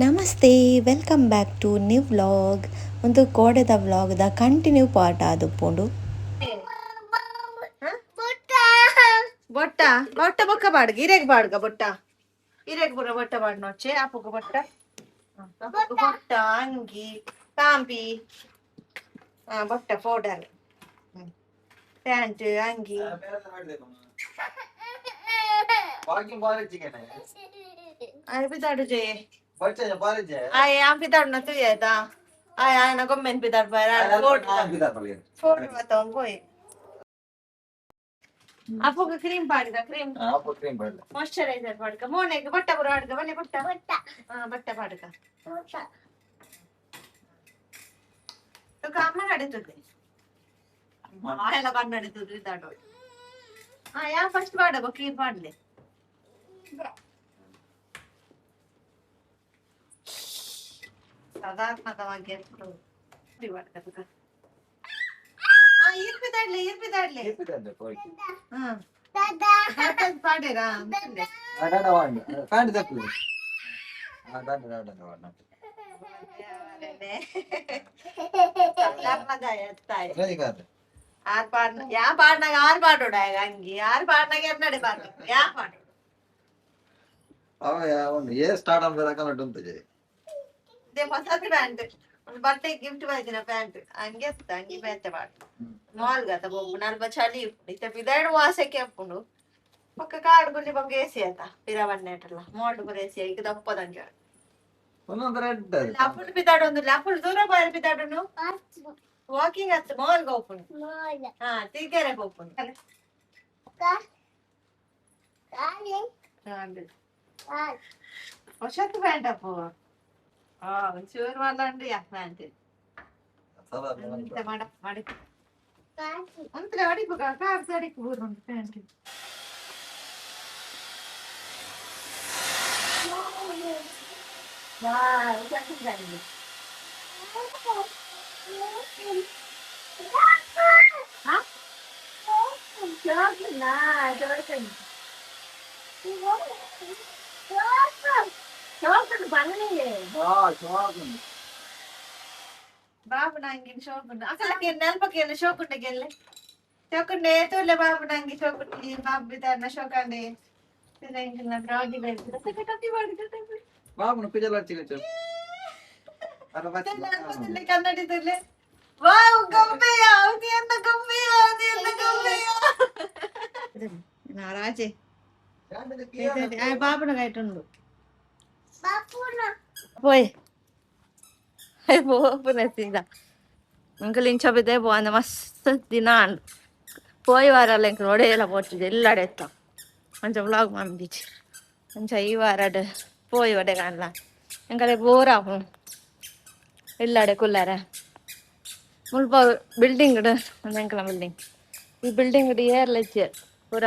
Namaste, welcome back to new vlog. ಒಂದು ಕೋಡೆದ ವ್ಲಾಗ್ದ continue part ಆದುಪ್ಪುಂಡು. ಬೊಟ್ಟ ಬೊಟ್ಟ ಬೊಕ್ಕ ಬಾಡ್ಗ ಇರೆಗ್ ಬಾಡ್ಗ ಬೊಟ್ಟ ಇರೆಗ್ ಪೂರ ಬೊಟ್ಟ ಬಾಡ್ ನೋಚೆ ಆಪುಗ ಬೊಟ್ಟ ಅಪುಗ ಬೊಟ್ಟ ಅಂಗಿ ಕಾಂಪಿ ಬೊಟ್ಟ ಪೌಡರ್ ಪ್ಯಾಂಟ್ ಅಂಗಿ. ವಾಕಿಂಗ್ ಬಾರಿಜ್ಜಿಗೆನೆ. ಆಯ್ ಪಿದಾಡು ಜಯ. ಬಚ್ಚೆ ಬಾರಿಜ್ಜೆ. ಆಯ್ ಆಂ ಪಿದಾಡು ನ ತುಯ್ಯಾಯ್ತಾ ಆಯ್ ಆಯನ ಗೊಮ್ಮೆನ್ ಪಿದಾಡ್ ಬಾಯ್ ಫೋಟೋ ಫೋಟೋ ಬತ್ತವನ್ ಪೋಯ್ ಅಪುಗ ಕ್ರೀಮ್ ಪಾಡ್ಗ ಕ್ರೀಮ್. ಆಪು ಕ್ರೀಮ್ ಪಾಡ್ಲೆ. ಮಾಯಶ್ಚರೈಸರ್ ಪಾಡ್ಕ ಮೋನೆಗ್ ಬೊಟ್ಟ ಪೂರ ಆಡ್ಗ ಬಲೆ ಬೊಟ್ಟ ಬೊಟ್ಟ ಪಾಡ್ಕ ತುಕ ಅಮ್ಮ ನಡೀತದೆ ಆಯಲ ಕಣ್ಣು ನಡೀತದೆ ಇದ್ದಾಡು. ಯಾ ಫಸ್ಟ್ ಪಾಡ ಬೊಕ್ಕ ಪಾಡ್ಲೆ. ಸಾಧಾರಣವಾಗಿ ಪಾಡ್ಕ ತುಕ ಇರ್ಪಿದಾಡ್ಲೆ ಇರ್ಪಿದಾಡ್ಲೆ. ಪಾಡೇರಾ? ಪ್ಯಾಂಟ್ ತಪ್ಪು ಪ್ಯಾಂಟ್ ದಾಡ. ಆರ್ ಪಾಡ್ನ ಯಾ ಪಾಡ್ನಾಗ ಆರ್ ಪಾಡೋಡ ಅಂಗಿ ಆರ್ ಪಾಡ್ನಾಗ ಎನ್ನಡೆ ಪಾಡ ಯಾ ಪಾಡೋಡು. ಅವ ಒಂದು ಏ ಸ್ಟಾರ್ಟ್ ಅನ್ಬೇಕು ಉಂಟು. ಇದೇ ಹೊಸದು ಪ್ಯಾಂಟ್ ಒಂದು ಬಟ್ಟೆ ಗಿಫ್ಟ್ ಬೈದಿನ ಪ್ಯಾಂಟ್ ಅಂಗಿ ಅತ್ತ ಅಂಗಿ ಬೇತೆ ಪಾಡು ಮಾಲ್ಗತ ಬೊಬ್ಬು ನಲ್ಪ ಚಳಿ ಇಪ್ಪುಂಡು ಇತ್ತ ಪಿದಾಯ್ಡು ವಾಸಕ್ಕೆ ಅಪ್ಪುಂಡು ಪಕ್ಕ ಕಾಡು ಗುಲ್ಲಿ ಬೊಕ್ಕ ಏಸಿ ಆತ ಪಿರ ಬಣ್ಣೆಟಲ್ಲ ಮೋಲ್ಡ್ ಪೂರ ಏಸಿ ಈಗ ದಪ್ಪದಂಗೆ. ಒಂದೊಂದು ರೆಡ್. ಅಪ್ಪುಂಡು ಪಿದಾಡು ಒಂದು ಅಪ್ಪುಂಡು ದೂರ ಬಾಯ್ ಪಿದಾಡುನು ವಾಕಿಂಗ್ ಅತ್ತ ಮಾಲ್ಗೆ ಹೋಪುಂಡು ಹಾ ತಿರ್ಗೆರೆ ಹೋಪುಂಡು. ಹೊಸತು ಪ್ಯಾಂಟ್ ಅಪ್ಪು ಒಂಚೂರು ಮಲ್ಲಂಡು ಯಾ ಪ್ಯಾಂಟ್ ಮಾಡ ಮಾಡಿ ಅಂತಲೇ ಅಡಿಪು ಕಾರ್ ಅಡಿಪು ಬೂರುಂಡು ಪ್ಯಾಂಟ್. ಬಾಬು ನಂಗಿನ ಶೋಕುಂಡು ಅಕಲಕ್ಕೆ ನೆಲ್ಪಕ್ಕೆ ಶೋಕುಂಡೆ ಗೆಲ್ಲೆ ಶೋಕುಂಡೆ ತೋಲೆ ಬಾಬು ನಂಗಿ ಶೋಕುಂಡಿ ಬಾಬು ಬಿದ್ದಾರನ ಶೋಕಂಡೆ. ಬಾಬುನ ಪಿಜಲ್ ಹಚ್ಚಿ. ಕನ್ನಡಿ ತುಲೆ ವಾವ್ ಗೊಂಬೆಯ ಅವನಿ ಗೊಂಬೆಯ ಅವನಿ ಗೊಂಬೆಯ ನಾರಾಜೆ ಬಾಬುನ ಗೈಟುಂಡು పోయి ಪೋಪುನ ಸೀದಾ ಅಂಕಲ್ ಇಂಚ ಬಿದ್ದೆ ಪೋ ಮಸ್ತ್ ದಿನ ಪೋಯಿ ವಾರಲ್ಲ ಇಂಕ ಒಡೆಯಲ್ಲ ಪೋಚಿದೆ ಎಲ್ಲಡೆ ಎತ್ತ ಅಂಚ ವ್ಲಾಗ್ ಮಂದಿಚಿ ಅಂಚ ಈ ವಾರಡ್ ಪೋಯಿ ಒಡೆ ಕಾಣ್ಲ ಎಂಕಲೆ ಬೋರ್ ಆಪುಂಡು ಎಲ್ಲಡೆ ಕುಲ್ಲಾರ. ಮುಲ್ಪ ಬಿಲ್ಡಿಂಗ್ ಎಂಕಲ ಬಿಲ್ಡಿಂಗ್ ಈ ಬಿಲ್ಡಿಂಗ್ ಏರ್ಲ ಇಜ್ಜೆ ಪೂರ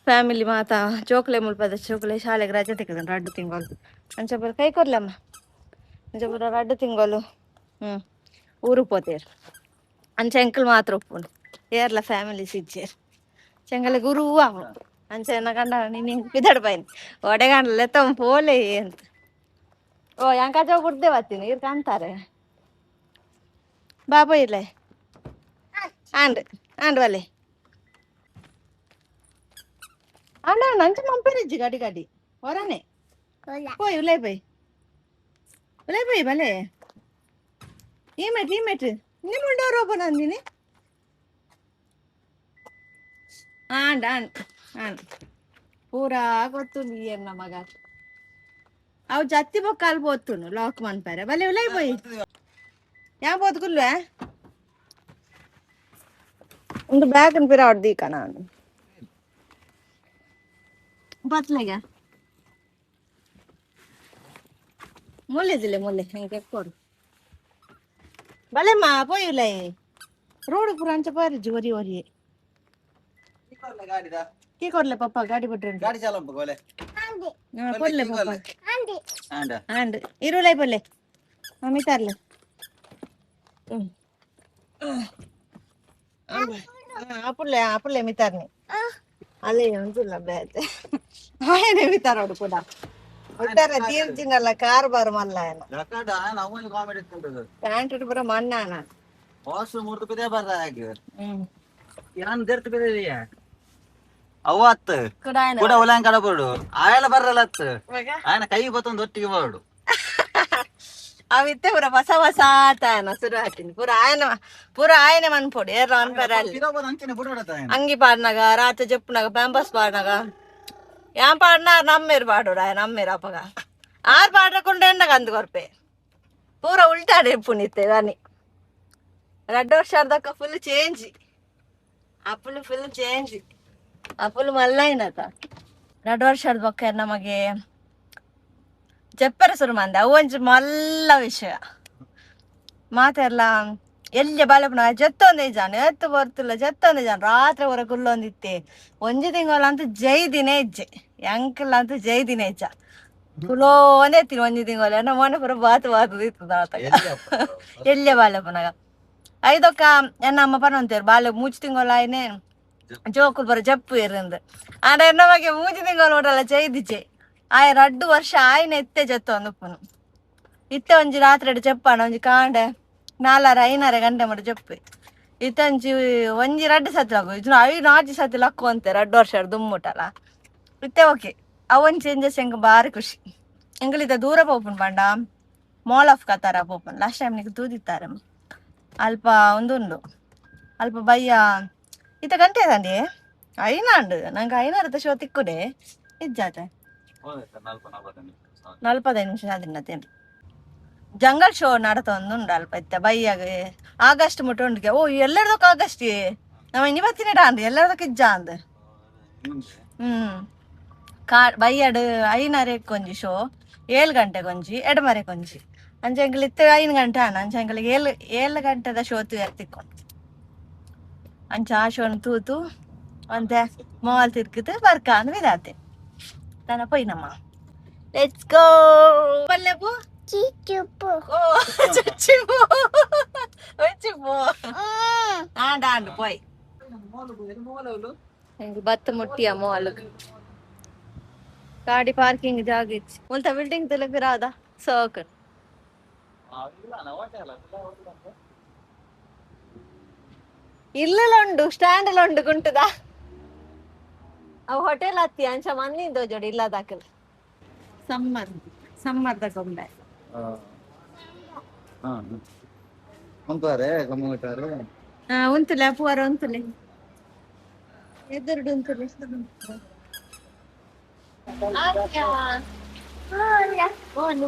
ಫ್ಯಾಮಿಲಿ ಮಾತಾ ಜೋಕುಲೆ ಮುಲ್ಪದ ಜೋಕುಲೆ ಶಾಲೆಗೆ ರಜೆ ತಿಕ್ಕುದು ರಡ್ಡು ತಿಂಗಳು ಅಂಚ ಪೂರ ಕೈ ಕೊರ್ಲಮ್ಮ ಅಂಚ ಪೂರ ರಡ್ಡು ತಿಂಗಳು ಊರು ಪೋತೇರು ಅಂಚ ಎಂಕಲ್ ಮಾತ್ರ ಉಪ್ಪುಂಡು ಏರ್ಲ ಫ್ಯಾಮಿಲಿ ಇಜ್ಜೆರ್ ಚೆಂಗಲೆ ಗುರು ಆಪುಂಡು ಅಂಚ ಎನ್ನ ಕಂಡ ನೀನು ಪಿದಡ್ ಪೈನ್ ಒಡೆಗಾಂಡಲ ಲೆತ್ತೊಂದು ಪೋಲೆ ಅಂತ ಓ ಎಂಕಾಜ ಕುಡ್ದೆ ಬತ್ತೀನಿ ಇರ್ ಕಾಣ್ತಾರೆ ಬಾ ಪೋಯಿರ್ಲೆ ಆಂಡ್ ಆಂಡ್ ಬಲೆ ಆಂಡ ನಂಚ ಮಂಪೆರಿಜ್ಜಿ ಗಾಡಿ ಗಾಡಿ ಹೊರನೆ ಪೋಯ್ ಉಲೈ ಪೋಯ್ ಉಲೈ ಪೋಯ್ ಬಲೆ ಈ ಮೇಟ್ ನಿಮ್ಮ ಡೋರ್ ಓಪನ್ ಅಂದಿನಿ. ಆಂಡ್ ಆಂಡ್ ಆಂಡ್ ಪೂರಾ ಗೊತ್ತುಂಡು ಎನ್ನ ಮಗ ಅವು ಜತ್ತಿ ಬೊಕ್ಕ ಪೋತುಂಡು ಲಾಕ್ ಮನ್ಪಾರೆ ಬಲೆ ಉಲೈ ಪೋಯ್ ಯಾ ಪೋತು ಕುಲ್ವೆ ಒಂದು ಬ್ಯಾಗ್ ಪಿರ ದೀಕ ನಾನು ಬತ್ಲೆಗ ಮೊಲ್ಲೆ ದಿಲೆ ಮೊಲ್ಲೆ ಹೆಂಗೆ ಕೊಡು ಬಲೆಮ್ಮ ಪೋಯುಲೈ ರೋಡ್ ಪೂರ ಅಂಚ ಪಾರಿಜ್ಜಿ ಒರಿ ಒರಿ ಕೀ ಕೊಡ್ಲೆ ಪಪ್ಪ ಗಾಡಿ ಬಿಟ್ರೆ. ಗಾಡಿ ಚಾಲಂಪ ಕೋಲೆ. ಕೊಡ್ಲೆ ಪಪ್ಪ. ಆಂಡ. ಆಂಡ್ ಇರುಲೈ ಪೊಲ್ಲೆ ಮಮ್ಮಿ ತರ್ಲೆ ಅಪುಲ್ಲೆ ಅಪುಲ್ಲೆ ಮಿತಾರ್ನಿ ಅಲ್ಲೇ ಒಂಜುಲ್ಲ ಬೇತೆ ಆಯನೆ ಮಿತಾರೋಡು ಕೂಡ. ಉತ್ತರ ತೀರ್ಜಿನಲ್ಲ ಕಾರ್ ಬಾರ್ ಮಲ್ಲ ಯಾಕಂದ್ರೆ ಆಯನ ಅವನು ಕಾಮಿಡಿ ಇತ್ತು. ಪ್ಯಾಂಟ್ ಪೂರ ಮಣ್ಣಾನ. ವಾಶ್ರೂಮ್ ಮೂರ್ತು ಬಿದ್ದೆ ಬರ್ರ ಹಾಗೆ. ಹ್ಮ್. ಯಾನ್ ದೆರ್ತು ಬಿದ್ದಿದೀಯ ಅವ ಅತ್ತು. ಕೂಡ ಆಯನ. ಕೂಡ ಒಲಾಂಗ್ ಕಡ ಬೋಡು ಆಯಲ ಬರ್ರಲ್ಲ ಅತ್ತು. ಆಯನ ಕೈ ಬತ್ತೊಂದು ಒಟ್ಟಿಗೆ ಬೋಡು. ಅವಿತ್ತೆ ಪೂರ ಹೊಸ ಹೊಸ ಆತಾಯನ ಶುರು ಹಾಕಿನಿ ಪೂರ ಆಯನ ಪೂರ ಆಯನ ಮನ್ಪೊಡು ಏರ್ಲ ಅನ್ಪರ ಅಲ್ಲಿ. ಅಂಚನೆ ಬುಡೋಡ. ಅಂಗಿ ಪಾಡ್ನಾಗ ರಾತ್ರಿ ಜಪ್ಪುನಾಗ ಪ್ಯಾಂಪಸ್ ಪಾಡ್ನಾಗ ಯಾನ್ ಪಾಡ್ನ ನಮ್ಮೇರು ಪಾಡೋಡು ಆಯನ ನಮ್ಮೇರು ಅಪ್ಪಗ ಆರ್ ಪಾಡ್ರಕೊಂಡು ಎಣ್ಣಗ ಅಂದು ಕೊರ್ಪೆ ಪೂರ ಉಲ್ಟಾಡೆ ಪುನಿತ್ತೆ ದಾನಿ. ರಡ್ಡು ವರ್ಷ ಅರ್ಧಕ್ಕ ಫುಲ್ ಚೇಂಜ್ ಅಪ್ಪಲು, ಫುಲ್ ಚೇಂಜ್ ಅಪ್ಪಲು ಮಲ್ಲೈನತ. ರಡ್ಡು ವರ್ಷ ಬೊಕ್ಕ ನಮಗೆ ಜಪ್ಪರ ಶುರು ಮಂದೆ. ಅವು ಒಂಜಿ ಮಲ್ಲ ವಿಷಯ ಮಾತೆರ್ಲ ಎಲ್ಲಿ ಬಾಲಪುನ ಜತ್ತೊಂದೇ ಜಾನ ಎತ್ತು ಬರ್ತಿಲ್ಲ ಜತ್ತೊಂದೇ ಜಾನ ರಾತ್ರಿ ಹೊರ ಕುಲ್ಲೊಂದಿತ್ತೆ. ಒಂಜಿ ತಿಂಗಳ ಅಂತ ಜೈ ದಿನ ಇಜ್ಜೆ ಎಂಕಲ್ ಅಂತ ಜೈ ದಿನ ಇಜ್ಜ ಕುಲೋನೇ ತಿನ್ ಒಂಜಿ ತಿಂಗಳ ಎನ್ನ ಮೊನ್ನೆ ಪೂರ ಬಾತು ಬಾತು ಇತ್ತು ಆತಗ ಎಲ್ಲಿ ಬಾಲಪುನಾಗ ಐದೊಕ್ಕ ಎನ್ನ ಅಮ್ಮ ಪನೊಂತೇರು ಬಾಲೆ ಮೂಜಿ ತಿಂಗಳ ಆಯ್ನೆ ಜೋಕುಲು ಬರ ಜಪ್ಪು ಇರಂದು. ಆಂಡ ಎನ್ನ ಬಗ್ಗೆ ಮೂಜಿ ತಿಂಗಳು ನೋಡಲ್ಲ ಜೈದಿಜೆ ಆಯ ರಡ್ಡು ವರ್ಷ ಆಯ್ನ ಎತ್ತೆ ಜತ್ತೊಂದು ಉಪ್ಪುನು ಇತ್ತೆ ಒಂಜಿ ರಾತ್ರಿ ಜಪ್ಪಾಣ ಒಂಜಿ ಕಾಂಡೆ ನಾಲಾರ ಐನಾರ ಗಂಟೆ ಮಾಡಿ ಜಪ್ಪು ಇತ್ತೆ ಒಂಜಿ ಒಂಜಿ ರಡ್ಡು ಸತಿ ಲಕ್ಕು ಇದು ಐದು ನಾಜಿ ಸತಿ ಲಕ್ಕು ಅಂತೆ ರಡ್ಡು ವರ್ಷ ದುಮ್ಮುಟಲ್ಲ ಇತ್ತೆ ಓಕೆ. ಅವನ್ ಚೇಂಜಸ್ ಎಂಕ್ ಬಾರಿ ಖುಷಿ. ಎಂಕಲಿತ ದೂರ ಪೋಪುನ್ ಪಂಡ ಮಾಲ್ ಆಫ್ ಕತಾರ ಪೋಪುನ್. ಲಾಸ್ಟ್ ಟೈಮ್ ನಿಕ್ ತೂದಿತ್ತಾರೆ ಅಲ್ಪ ಒಂದುಂಡು ಅಲ್ಪ ಬಯ್ಯ ಇತ್ತ ಗಂಟೆ ದಂಡಿ ಐನಾಂಡು ನಂಗೆ ಐನಾರತ ಶೋ ತಿಕ್ಕುಡೆ ಇಜ್ಜಾತೆ 45 ನಿಮಿಷ ಅದಿನ್ನತೆ ಜಂಗಲ್ ಶೋ ನಡತೊಂದುಂಡು ಅಲ್ಪ ಇತ್ತ ಬಯ್ಯಾಗ ಆಗಸ್ಟ್ ಮುಟ್ಟ ಉಂಡುಗೆ. ಓ ಎಲ್ಲರದಕ್ಕೆ ಆಗಸ್ಟ್ ನಮ್ಮ ಇನ್ನಿಬತ್ತಿನ ಅಂದ್ ಎಲ್ಲರದಕ್ಕೆ ಇಜ್ಜ ಅಂದ್. ಹ್ಮ್ ಕಾ ಬಯ್ಯಾಡು ಐನಾರಕ್ಕೆ ಒಂಜಿ ಶೋ, 7 ಗಂಟೆಗೆ ಒಂಜಿ, ಎಡಮರೆಗೆ ಒಂಜಿ. ಅಂಚೆ ಎಂಕಲ್ ಇತ್ತೆ 5 ಗಂಟೆ ಆನ ಅಂಚೆ ಎಂಕಲ್ಗೆ ಏಳು ಏಳು ಗಂಟೆದ ಶೋ ತೂಯೆರೆ ಅಂಚ ಆ ಶೋನ್ ತೂತು ಒಂತೆ ಮಾಲ್ ತಿರ್ಕಿತು ಬರ್ಕ ಅಂದ್ ವಿದಾತೆ ತನ ಪೋಯಿನಮ್ಮ. Let's go ಪಲ್ಲೆಪು. ಓ ಚುಚ್ಚಿಪೋ ಒಂಚಿಪೋ ಆಂಡ ಆಂಡ್ ಪೋಯ್ ಎಂಕ್ ಬತ್ತ ಮುಟ್ಟಿಯ ಮಾಲ್. ಗಾಡಿ ಪಾರ್ಕಿಂಗ್ ಜಾಗ ಇತ್ತು ಮುಲ್ತ ಬಿಲ್ಡಿಂಗ್ ತುಲಕ್ ರಾದ ಸೋಕ್. ಇಲ್ಲೆಲ್ಲ ಉಂಡು ಸ್ಟ್ಯಾಂಡ್ ಎಲ್ಲ ಉಂಡು ಗುಂಟದ ಅವು ಹೋಟೆಲ್ ಹತ್ತಿ ಅಂಚ ಮಂದಿಂದೋ ಜೋಡಿ ಇಲ್ಲ ದಾಖಲೆ ಸಮ್ಮರ್ ಸಮ್ಮರ್ದ ಗೊಂಬೆ. ಉಂಟಾರೆ ಗಮ್ಮುಟಾರೆ. ಹಾ ಉಂತುಲೆ ಅಪ್ಪುವಾರ ಉಂತುಲೆ ಎದುರುಡು ಉಂತುಲೆ.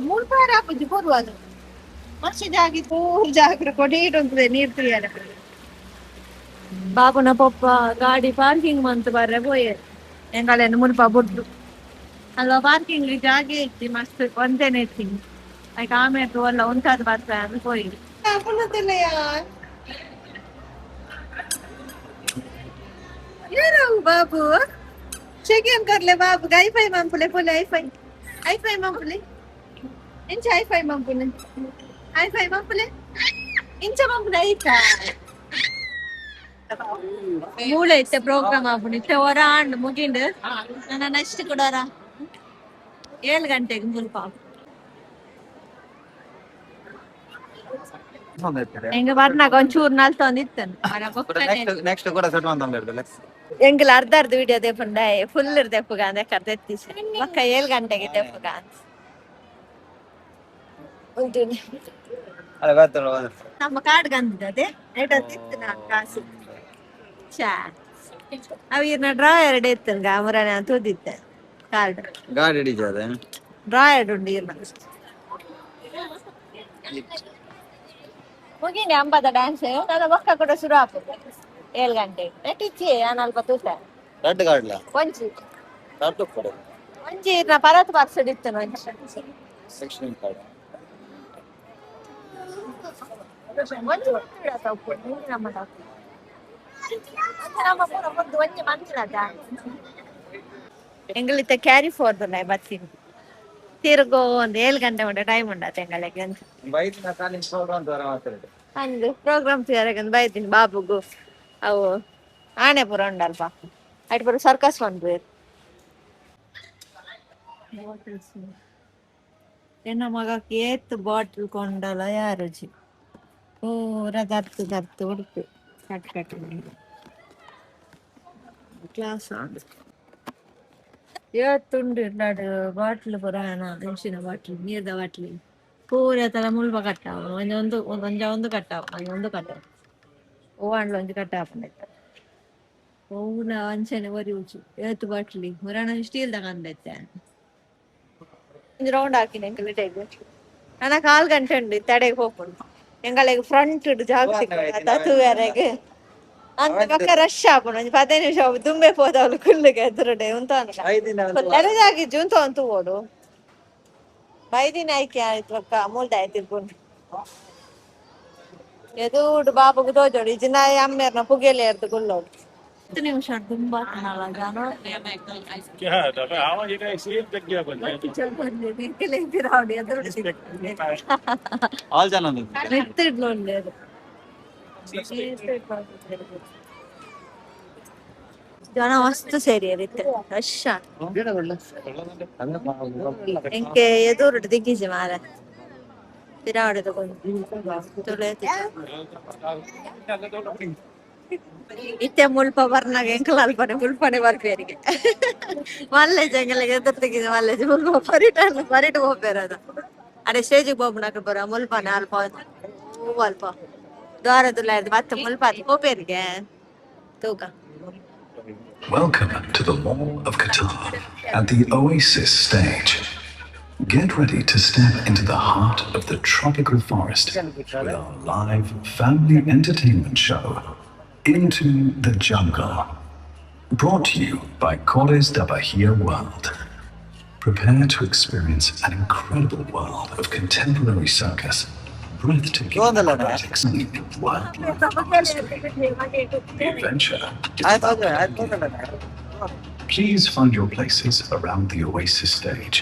ಮೂರು ಪಾರ ಹಾಕುಜಿ ಪೂರ್ವ ಅದು ಮಸ್ತ್ ಜಾಗಿ ಪೂರ್ ಜಾಗ್ರ ಕೊಡೀಟ್ ಉಂತುಲೆ ನೀರ್ ತಿಳಿಯಲ್ಲ. ಬಾಬುನ ಪೊಪ್ಪ ಗಾಡಿ ಪಾರ್ಕಿಂಗ್ ಮಂತ್ ಬರ್ರೆ ಪೋಯೆ ಎಂಗಳೆನ್ ಮುಲ್ಪ ಬುಡ್ದು. ಅಲ್ವಾ ಪಾರ್ಕಿಂಗ್ ಜಾಗ ಇತ್ತಿ ಮಸ್ತ್ ಒಂದೇನೆ ಇತ್ತಿ ಐಕ್ ಆಮೇಲೆ ಒಲ್ಲ ಉಂಟಾದ್ ಬರ್ತ ಅಂದ್ ಪೋಯಿ. ಏರವು ಬಾಬು ಚೆಕಿಂಗ್ ಕರ್ಲೆ ಬಾಬು ಐಫೈ ಮಂಪುಲೆ ಪೊಲೆ ಐಫೈ ಐಫೈ ಮಂಪುಲೆ ಇಂಚ ಐಫೈ ಮಂಪುಲೆ ಐಫೈ ಮಂಪುಲೆ ಇಂಚ ಮಂಪುಲೆ ಐತಾ ಮೂಳೆ ಇತ್ತೆ ಪ್ರೋಗ್ರಾಮ್ ಆಪುಂಡು ಇತ್ತೆ ಒರ ಆಂಡ್ ಮುಗಿಂಡು ನನ್ನ ನೆಕ್ಸ್ಟ್ ಕೊಡೋರ 7 ಗಂಟೆಗೆ ಮುಲ್ಪ ಎಂಗ ಬರ್ನಾಗ ಒಂಚೂರು ನಲ್ತೊಂದು ಇತ್ತನು. ನೆಕ್ಸ್ಟ್ ನೆಕ್ಸ್ಟ್ ಕೂಡ ಸೆಟ್ ಅಂತ. ಎಂಕಲ್ ಅರ್ಧ ಅರ್ಧ ವಿಡಿಯೋ ದೆಪ್ಪುಂಡ ಫುಲ್ ದೆಪ್ಪುಗ ಅಂದೆ ಕರ್ದ ಎತ್ತಿಸಿ ಬೊಕ್ಕ 7 ಗಂಟೆಗೆ ದೆಪ್ಪುಗ ಉಂಟು. ಅಲ್ಲ ಬರ್ತಾಳ. ನಮ್ಮ ಕಾರ್ಡ್ ಗಂದಿದೆ ಏಟ ತಿತ್ತು ನಾನು ಕಾಸು ಚಾ ಅವು ಇರ್ನ ಡ್ರಾ ಎರಡು ಎತ್ತನ್ಗ ಅಮರನೆ ಅಂತ ತೂದಿತ್ತೆ ಕಾರ್ಡ್. ಗಾಡಿ ಹಿಡಿಜಾದೆ. ಡ್ರಾ ಎರಡು ಉಂಡು ಇರ್ನ. ಮುಗಿನಿ ಅಂಬದ ಡ್ಯಾನ್ಸ್ ನನ್ನ ಬೊಕ್ಕ ಕೂಡ ಶುರು ಆಪುಂಡು 7 ಗಂಟೆಗೆ ನೆಟ್ಟಿಚ್ಚಿ ನಾನು ಅಲ್ಪ ತೂತ. ರಡ್ಡು ಗಾಡ್ಲ? ಒಂಜಿ. ರಡ್ಡು ಕೊಡು. ಒಂಜಿ ಇರ್ನ ಪರತ್ ಪರ್ಸಡ್ ಇತ್ತನು ಒಂಜಿ. Section card. ಒಂಜಿ ತಪ್ಪು ನಮ್ಮ ತಪ್ಪು ನಮ್ಮ ಪೂರ ಒಂದು ಒಂಜಿ ಮಂಜಿನದ ಎಂಗಳಿತ್ತ ಕ್ಯಾರಿ ಫೋರ್ ಬತ್ತೀನಿ ತಿರುಗೋ ಒಂದು 7 ಗಂಟೆ ಉಂಟು ಟೈಮ್ ಉಂಟು ಎಂಗಳಿಗೆ ಅಂತ. ಬೈದಿನ ಕಾಲಿನ ಪ್ರೋಗ್ರಾಮ್ ತರ ಮಾತಾಡಿದೆ. ಅಂದು ಪ್ರೋಗ್ರಾಮ್ ತಯಾರಾಗ ಬೈತೀನಿ ಬಾಬುಗು ಅವು ಆಣೆ ಪೂರ ಉಂಡಲ್ಪ ಅಟ್ ಪೂರ ಸರ್ಕಸ್ ಪನ್ಪೇರು. ಎನ್ನ ಮಗಕ್ಕೆ ಏತ್ ಬಾಟ್ಲ್ ಕೊಂಡಲ ಯಾರುಜಿ ಪೂರ ದರ್ತು ದರ್ತು ಉಡುಪಿ ಕಟ್ ಕಟ್ ಕ್ಲಾಸ್ ಆಂಡ್ ಏತುಂಡು ಇಲ್ಲಾಡ್ ಬಾಟ್ಲ್ ಪೂರ ಇಂಚಿನ ಬಾಟ್ಲ್ ನೀರ್ದ ಬಾಟ್ಲ್ ಪೂರ ತರ ಮುಲ್ಪ ಕಟ್ಟಾವ ಒಂಜೊಂದು ಒಂಜ ಒಂದು ಕಟ್ಟಾವ ಒಂಜೊಂದು ಕಟ್ಟಾವ ಓವಾಂಡ್ಲ ಒಂಜಿ ಕಟ್ಟಾಪುಂಡು ಪೂರ ಅಂಚನೆ ಒರಿ ಉಂಚು ಏತ್ ಬಾಟ್ಲಿ ಮುರಾಣ ಸ್ಟೀಲ್ ತಗೊಂಡೈತೆ ಒಂಜಿ ರೌಂಡ್ ಹಾಕಿನ ಎಂಕಲ್ ಟೇಗ್ ನನ್ನ ಕಾಲ್ ಗಂಟೆ ಉಂಡು ತಡೆಗೆ ಹೋಗ್ಕೊಂಡು ಎಂಗಳಿಗೆ ಫ್ರಂಟ್ ಜಾಗ ತತು ಬೇರೆಗೆ ಅಂತ ಪಕ್ಕ ರಶ್ ಆಪುಂಡು ಒಂಜಿ 15 ನಿಮಿಷ ದುಂಬೆ ಪೋದವಳು ಕುಲ್ಲುಗೆ ಎದುರುಡೆ ಉಂತಾನ ಜಾಗಿಜ್ಜು ಉಂತ ಉಂತು ಓಡು ಬೈದಿನ ಆಯ್ಕೆ ಆಯ್ತು ಪಕ್ಕ ಮೂಲ್ದ ಆಯ್ತು ಇರ್ಕೊಂಡು ಎದೂಡು ಬಾಬುಗ್ ತೋಜೋಡು ಇಜಿನ ಅಮ್ಮೇರ್ನ ಪುಗೆಲೆ ಎರ್ದು ಕುಲ್ಲೋಡು 10 ನಿಮಿಷ ದುಂಬಾ ಜನ. ಆಲ್ ಜನ ಜನ ಮಸ್ತ್ ಸೇರಿ ರಶ್ ಎಂಕೆ ಎದುರುಡು ದಿಗ್ಗಿಜಿ ಮಾರ ತಿರಾವಡೆ ತಗೊಂಡು ಇತ್ತೆ ಮುಲ್ಪ ಬರ್ನಾಗ ಎಂಕಲ್ ಅಲ್ಪನೆ ಮುಲ್ಪನೆ ಬರ್ಪೇರಿಗೆ ಮಲ್ಲೇಜ್ ಎಂಗಲಿಗೆ ಎದುರು ಮಲ್ಲೇಜ್ ಮುಲ್ಪ ಪರಿಟ ಪರಿಟ ಹೋಗ್ಬೇರದ ಅಡೆ ಸ್ಟೇಜಿಗೆ ಹೋಗ್ಬನಾಕ ಬರ ಮುಲ್ಪನೆ ಅಲ್ಪ ಹೂವು ಅಲ್ಪ ದ್ವಾರದುಲ್ಲ ಮತ್ತೆ ಮುಲ್ಪ ಅದು ಹೋಗ್ಬೇರಿಗೆ ತೂಕ. Welcome to the Mall of Qatar at the Oasis stage. Get ready to step into the heart of the tropical forest with our live family entertainment show, Into the Jungle. Brought to you by Cores da Bahia World. Prepare to experience an incredible world of contemporary circus, breathtaking acrobatics, and wildlife artistry. The adventure is about to begin. Please find your places around the Oasis stage.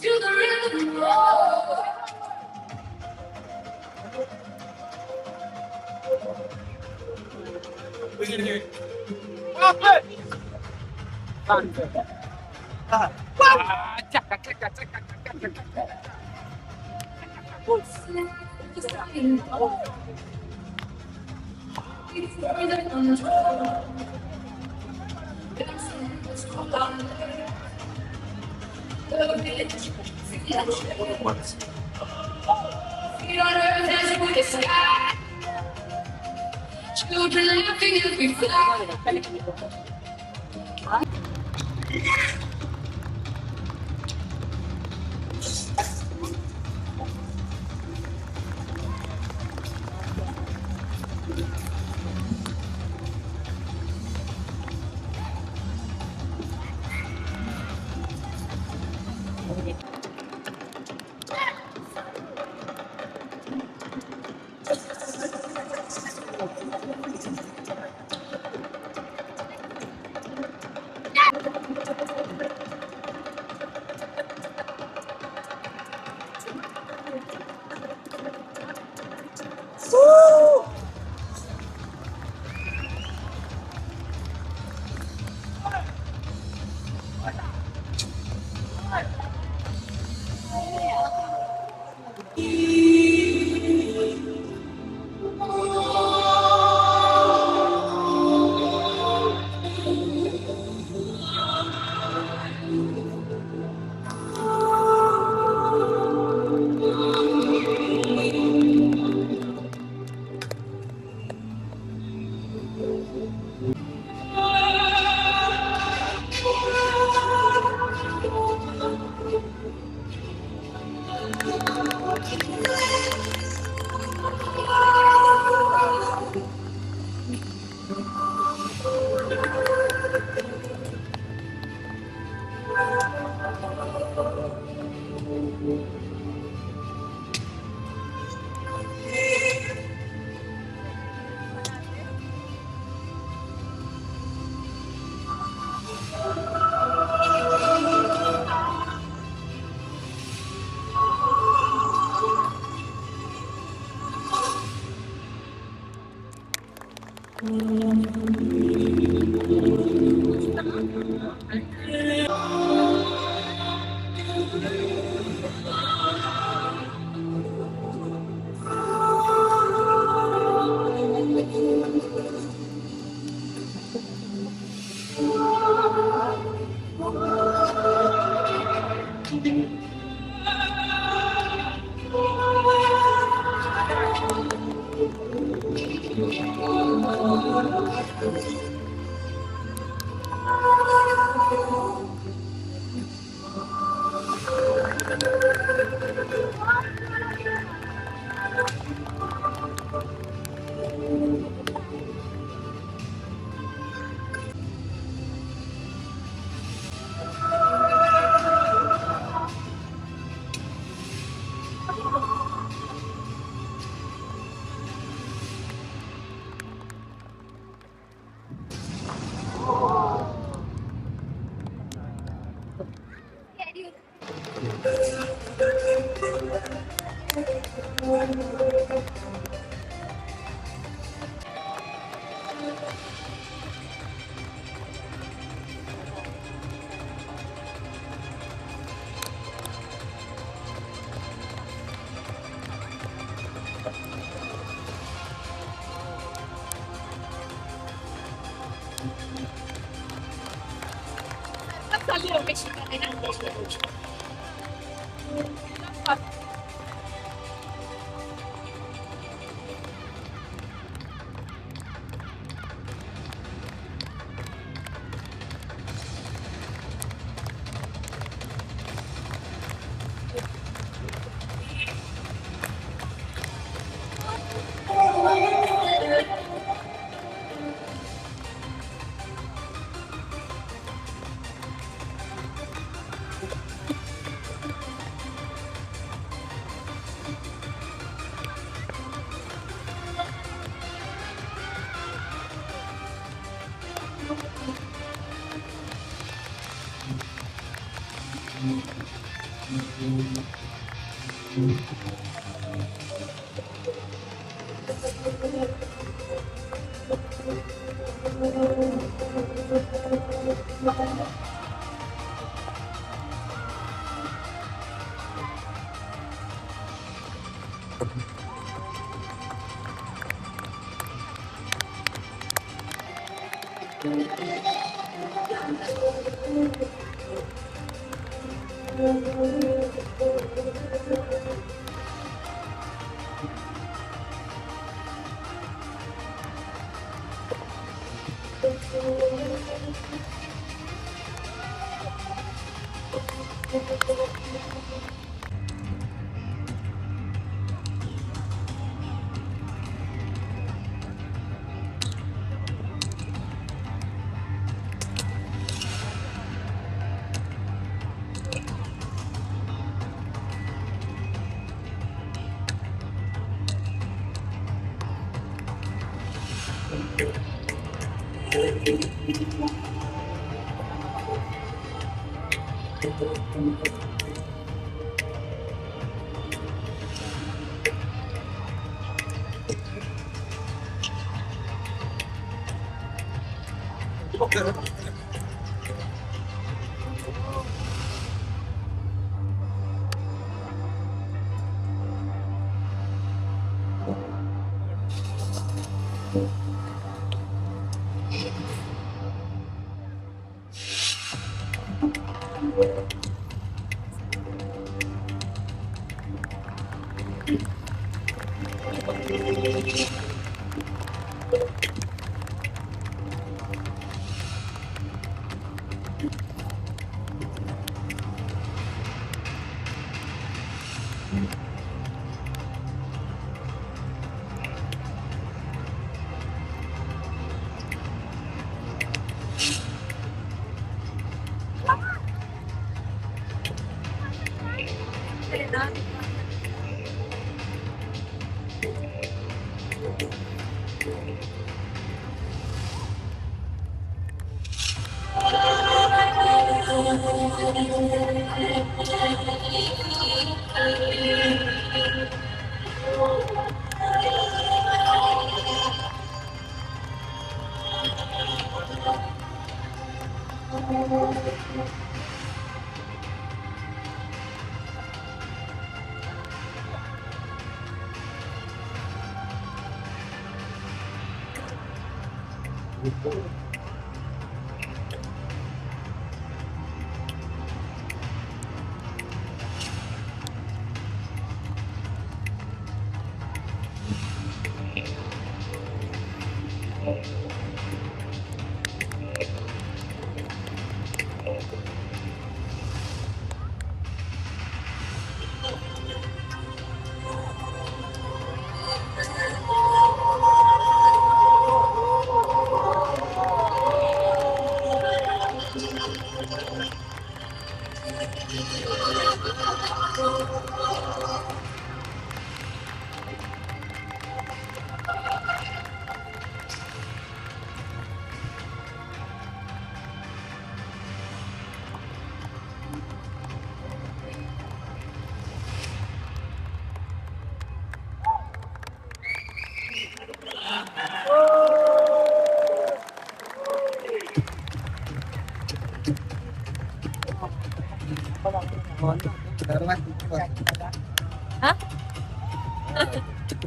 Feel the rhythm. Oh. Children laughing as we fly.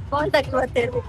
Phone ತಕ್ಕ ಬರ್ತೇವೆ.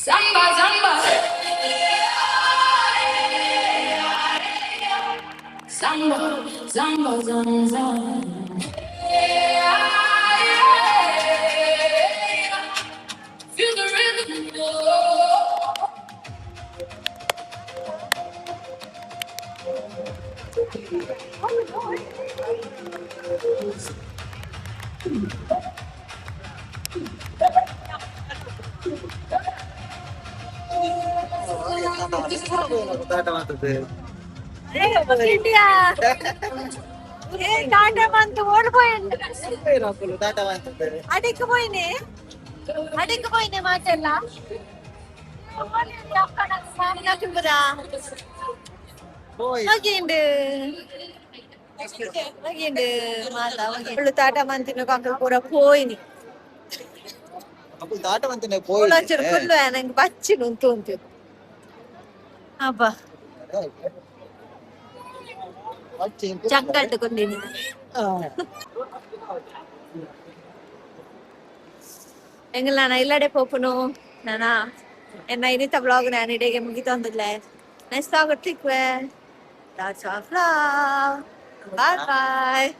Samba, samba. Samba, samba, samba, samba. Feel the rhythm. Oh. ಅಡಿಕ್ ಪೋಯಿನೆ ಮಾತೆಲ್ಲ ಹೋಗಿಂಡು ಹೋಗಿಂಡು ಮಾತಾ ಹೋಗಿ ತಾಟ ಮಂತಿನ ಕಾಕಲ್ ಪೂರ ಪೋಯಿನಿ. ಅಪ್ಪು ತಾಟ ಮಂತಿನ. ಒಂಚೂರು ಕುಲ್ಲು, ನಂಗೆ ಬಚ್ಚಿನ ಉಂತು ಉಂಟು ಅಬ್ಬಾ. ಚಂಗಟ್ಟು ಕೊಂಡಿನಿ. ಎಂಗಲ್ ನಾನು ಇಲ್ಲಡೆ ಪೋಪುನು ನಾನಾ ಎನ್ನ ಇನ್ನಿತ ಬ್ಲಾಗ್ ನಾನು ಇಡೆಗೆ ಮುಗಿತೊಂದಿಲ್ಲ. ನೆಕ್ಸ್ಟ್ ವ್ಲಾಗ್ ತಿಕ್ವೆ. Lots of love. Bye bye.